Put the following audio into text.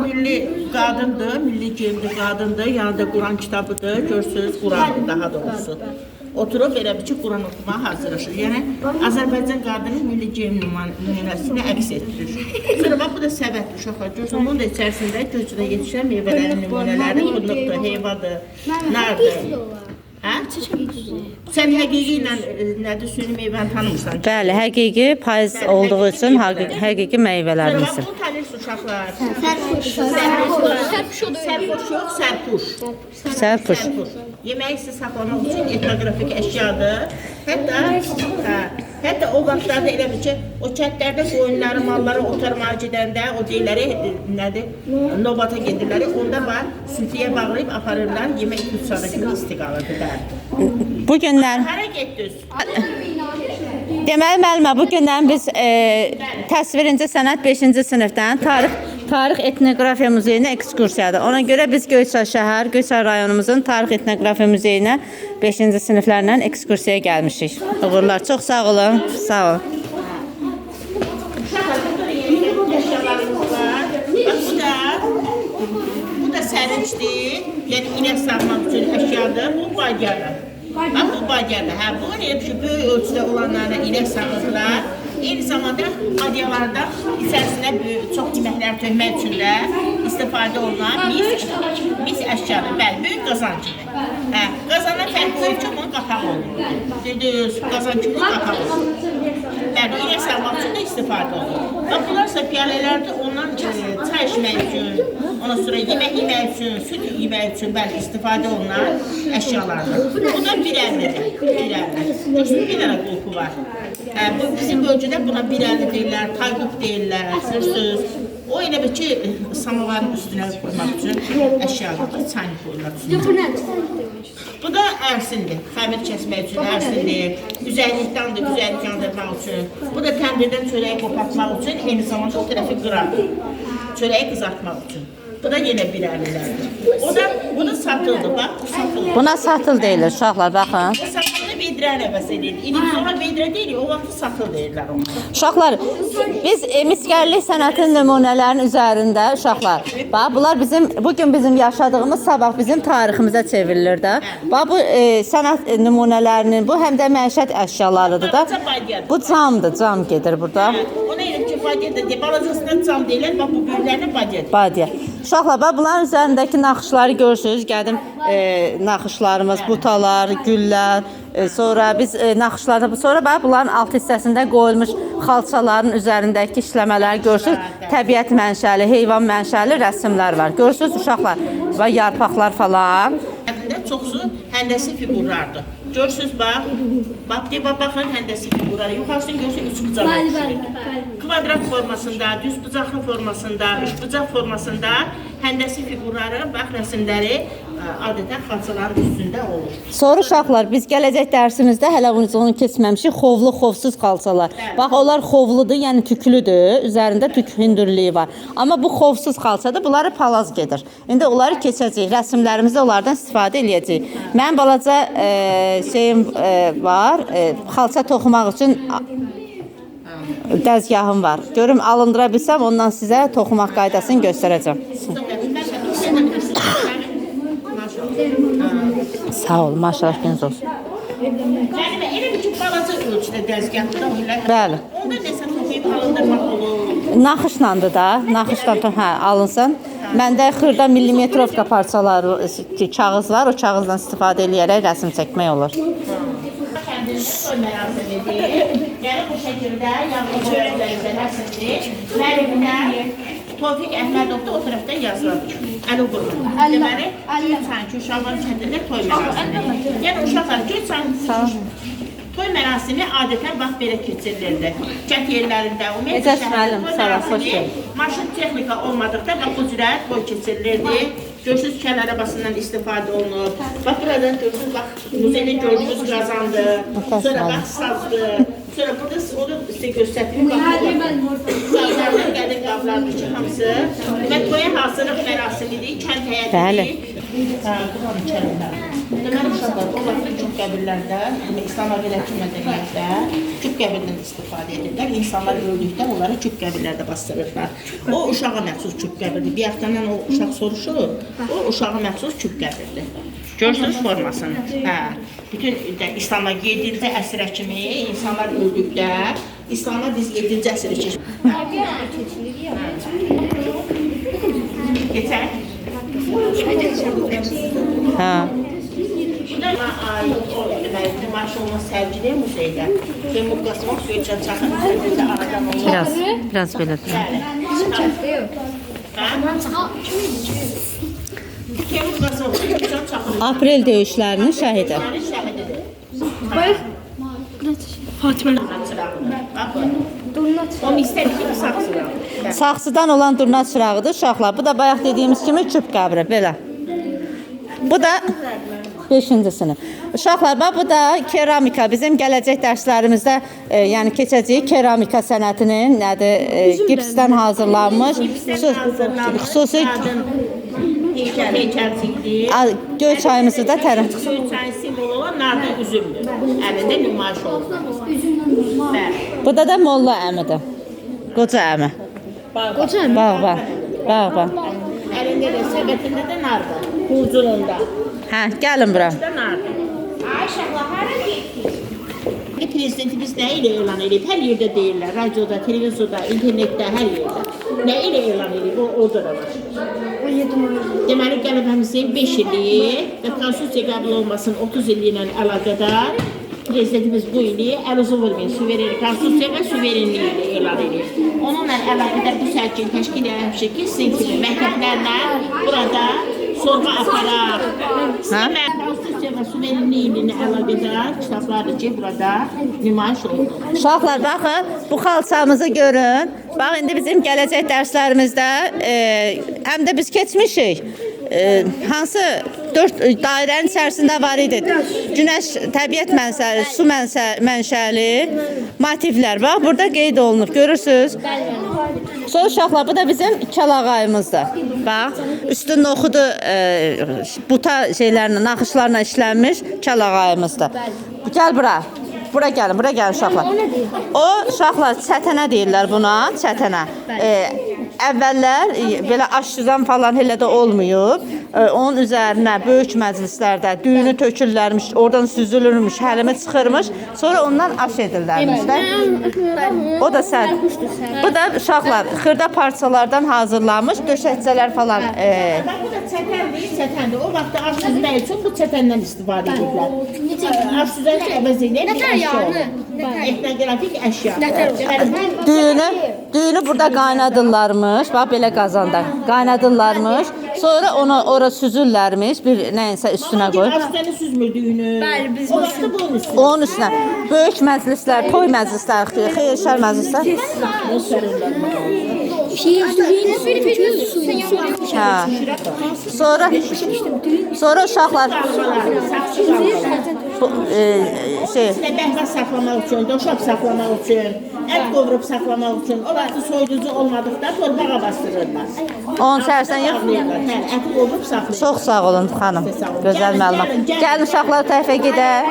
milli qadındır, milli geyimli qadındır. Yanında Quran kitabıdır. Görürsüz, Qurandır daha doğrusu. Oturub elə bil ki, Quran oxumağa hazırlaşır. Yəni Azərbaycan qadını milli geyim nümunəsini əks etdirir. Sonra bax bu da səbətdir uşaqlar. Görürsünüz, bunun da içərisində Göyçayda yetişən meyvələrin nümunələri, fındıqdır, heyvadır, nardır. Hə? Sən həqiqi ilə nədir, süni meyvəni tanımırsan. Bəli, həqiqi payız Bəli, olduğu həqiqi üçün meyvələr. həqiqi Sonra bax meyvələrimizdir. bunu tanıyırsınız uşaqlar. Sərxoş. Sərxoş yox, sərpuş. Sərpuş. Sərpuş. Yeməyi siz saxlamaq üçün etnoqrafik əşyadır. Hətta hə, hətta o vaxtlarda elə bil ki, o kəndlərdə qoyunları, malları otarmağa gedəndə o deyirləri nədir? Nobata gedirlər. Onda var sütüyə bağlayıb aparırlar. Yemək 3 saata kimi isti qalırdı bəli. Bu günlər Hara getdiniz? Deməli müəllimə, bu gündən biz təsvir incəsənət 5-ci sinifdən tarix etnoqrafiya muzeyinə ekskursiyadır. Ona görə biz Göyçay şəhər, Göyçay rayonumuzun tarix etnoqrafiya muzeyinə 5-ci siniflərlə ekskursiyaya gəlmişik. Uğurlar. Çox sağ olun. Sağ olun. Uşaqlar, burada da yeni əşyalarımız var. Bax bu da bu da sərinçdir. Yəni inək sağmaq üçün əşyadır. Bu badyadır. Bax bu badyadır. Hə, bu elə bir şey böyük ölçüdə olanlarına inək sağırlar. Eyni zamanda badyalarda içərisinə böyük, çox yeməklər tökmək üçün də istifadə olunan mis əşyadır. Bəli, böyük qazan kimi. Hə, qazana fərqi olur ki, bunun qapağı olur. Dediniz, qazan kimi qapağı olur. Bəli, inək sağmaq üçün də istifadə olunur. Bax, bunlar isə piyalələrdir, ondan çay içmək üçün, ondan sonra yemək yemək üçün, süd yemək üçün, bəli, istifadə olunan əşyalardır. Bu da bir əllidir, bir əlli. Görürsünüz, bir dənə qulpu var. Hə, bu bizim bölgədə buna bir əlli deyirlər, tayqup deyirlər, görürsünüz. O elə bil ki, samovarın üstünə qoymaq üçün əşyalardır, çayını qoymaq üçün. Bu da ərsindir. Xəmir kəsmək üçün ərsindir. Üzərlikdandır, üzərlik yandırmaq üçün. Bu da təndirdən çörəyi qopartmaq üçün, eyni zamanda o tərəfi qırar. Çörəyi qızartmaq üçün. Bu da yenə bir əllilərdir. O da, bu da satıldı, bax, bu satıldı. Buna satıl deyilir uşaqlar, baxın. Bu satıldı vedrə əvəz edir. İndi biz ona vedrə deyirik, o vaxt satıl deyirlər ona. Uşaqlar, biz misgərlik sənətinin nümunələrinin üzərində uşaqlar. Bax, bunlar bizim bu gün bizim yaşadığımız sabah bizim tariximizə çevrilir də. Bax bu sənət nümunələrinin bu həm də məişət əşyalarıdır da. Bu camdır, cam gedir burada. Hə, ona elə ki, badya da deyir. Balacasına cam deyirlər, bax bu böyüklərinə badya deyirlər. Badiya. Uşaqlar, bax bunların üzərindəki naxışları görürsünüz. Qədim naxışlarımız, butalar, güllər. Sonra biz naxışlarda sonra bax bunların alt hissəsində qoyulmuş xalçaların üzərindəki işləmələri görürsünüz. Təbiət mənşəli, heyvan mənşəli rəsmlər var. Görürsünüz uşaqlar və yarpaqlar falan. Əslində çoxsu həndəsi fiqurlardır. Görürsüz bax, bax deyə baxın həndəsi fiqurları. Yuxarısını görürsüz üç bucağa oxşayır. Kvadrat formasında, düz bucaqlı formasında, üçbucaq formasında həndəsi fiqurları, bax rəsmləri adətən xalçaların üstündə olur. Sonra uşaqlar, biz gələcək dərsimizdə hələ onu keçməmişik. Xovlu, xovsuz xalçalar. Bax onlar xovludur, yəni tüklüdür. Üzərində tük hündürlüyü var. Amma bu xovsuz xalçadır. Bunları palaz gedir. İndi onları keçəcəyik. Rəsmlərimizdə onlardan istifadə eləyəcəyik. Mənim balaca şeyim var. Xalça toxumaq üçün dəzgahım var. Görüm alındıra bilsəm ondan sizə toxumaq qaydasını göstərəcəm. Sağ ol, maşallah gününüz olsun. Müəllimə, elə bir ki, balaca ölçüdə dəzgahdır da o elə. Bəli. Onda nəsə toxuyub alındırmaq olur. Naxışlandı da, naxışdan hə alınsın. Məndə xırda millimetrovka parçaları kağız var, o kağızdan istifadə eləyərək rəsm çəkmək olur. Kəndində toy mərasimidir. Yəni bu şəkildə yanğın çörəklərində rəsmdir. Müəllimdə Tofiq Əhmədov da o tərəfdə yazılır. Əli qurbanov. Deməli, Göyçayın Kürşaban kəndində toy mərasimi. Yəni uşaqlar Göyçayın toy mərasimi adətən bax belə keçirilirdi. Kənd yerlərində, ümumiyyətlə Necəsiz şəhərdə müəllim? toy Sağ ol, xoş mərasimi gördük. maşın texnika olmadıqda bax bu cürə toy keçirilirdi. Görürsüz kəl arabasından istifadə olunur. Bax buradan görürsüz, bax muzeydə gördüyünüz qazandır. Sonra bax sazdır. Sonra burada onu sizə göstərdim. Bax, sazlardan qədim qablardır ki, hamısı. Və toya hazırlıq mərasimidir, kənd Bəli. həyətidir. Hə, Quran-ı Kərimdə. Deməli uşaqlar, o vaxt küp qəbirlərdə, demək İslam əvvəlki mədəniyyətdə küp qəbirdən istifadə edirlər. İnsanlar öldükdə onları küp qəbirlərdə bastırırlar. O uşağa məxsus küp qəbirdir. Bir yaxdan o uşaq soruşur, o uşağa məxsus küp qəbirdir. Görürsünüz formasını? Hə. Bütün də İslam'a 7-ci əsrə kimi insanlar öldükdə, İslam'a biz 7-ci əsrə keçdik. Keçək. Hə. Bu da aid o deməli nümayiş olunan sərgidir muzeydə. Teymur Qasımov Göyçay Çaxır üzərində anadan olmuş. Biraz, biraz belə durun. Bəli. Teymur Qasımov Göyçay Çaxır Aprel döyüşlərinin şəhidi. şəhididir. Fatma. Bax bu. O istədi ki, saxsın. Saxsıdan olan durna çırağıdır uşaqlar. Bu da bayaq dediyimiz kimi küp qəbri belə. Bu da 5-ci sinif. Uşaqlar, bax bu da keramika. Bizim gələcək dərslərimizdə yəni keçəcəyi keramika sənətinin nədir? Gipsdən hazırlanmış xüsusi Heykəlcikdir. Göyçayımızı da tərəf. Göyçayın simvolu olan narda üzümdür. Əlində nümayiş olunur. Bəli. Burada da molla əmidir. Qoca əmi. Qoca əmi. Bax, bax. Bax, bax. Əlində də səbətində də nar var. Hurcununda. Hə, gəlin bura. Da nar var. Ay uşaqlar, hara getdiniz? Prezidentimiz nə ilə elan edib? Hər yerdə deyirlər. Radioda, televizorda, internetdə, hər yerdə. Nə ilə elan edib? O orada da var. Deməli, qələbəmizin 5 illiyi və konstitusiya qəbul olmasının 30 illiyi ilə əlaqədar prezidentimiz bu ili əl uzun vurmayın, suveren konstitusiya və suverenliyi ilə elan edir. Onunla əlaqədar bu sərgini təşkil eləmişik ki, sizin kimi məktəblərlə burada sorğu aparaq. Hə? Konstitusiya və suverenliyi ilə əlaqədar kitablardır ki, burada nümayiş olunur. Uşaqlar, baxın, bu xalçamızı görün. Bax, indi bizim gələcək dərslərimizdə həm də biz keçmişik. Hansı 4 dairənin içərisində var idi. Günəş, təbiət mənşəli, su mənşəli motivlər. Bax, burada qeyd olunub, görürsüz. Sonra uşaqlar, bu da bizim kəlağayımızdır. Bax, üstü noxudu buta şeylərlə, naxışlarla işlənmiş kəlağayımızdır. Gəl bura. Bura gəlin, bura gəlin uşaqlar. O uşaqlar çətənə deyirlər buna, çətənə. Əvvəllər belə aşsızan falan elə də olmayıb. Onun üzərinə böyük məclislərdə düyünü tökürlərmiş, oradan süzülürmüş, həlimi çıxırmış. Sonra ondan aş edirlərmiş də. O da sən. Bu da uşaqlar xırda parçalardan hazırlanmış döşəkçələr falan. Bax, bu da çətəndir, çətəndir. O vaxtda aş süzmək üçün bu çətəndən istifadə ediblər. Aş süzəni əvəz edən bir əşya olur. Etnoqrafik əşya. Deməli, düyünü burada qaynadırlarmış. Bax belə qazanda qaynadırlarmış. Sonra onu ora süzürlərmiş, bir nəyinsə üstünə qoyub. Aş süzəni süzmür düyünü. Bəli, biz O vaxtda bunun üstünə. Onun üstünə böyük məclislər, toy məclisləri, xeyir-şər məclislər. Hə. Sonra uşaqlar bu, şey Bəhvə saxlamaq üçün, doşab saxlamaq üçün, ət qovurub saxlamaq üçün, o vaxtı soyuducu olmadıqda torpağa bastırırlar. Onun içərisinə yığ. Saxlayırlar. Hə, əti qovurub saxlayırlar. Çox sağ olun xanım. Gözəl məlumat. Gəlin uşaqlar tərəfə gedək.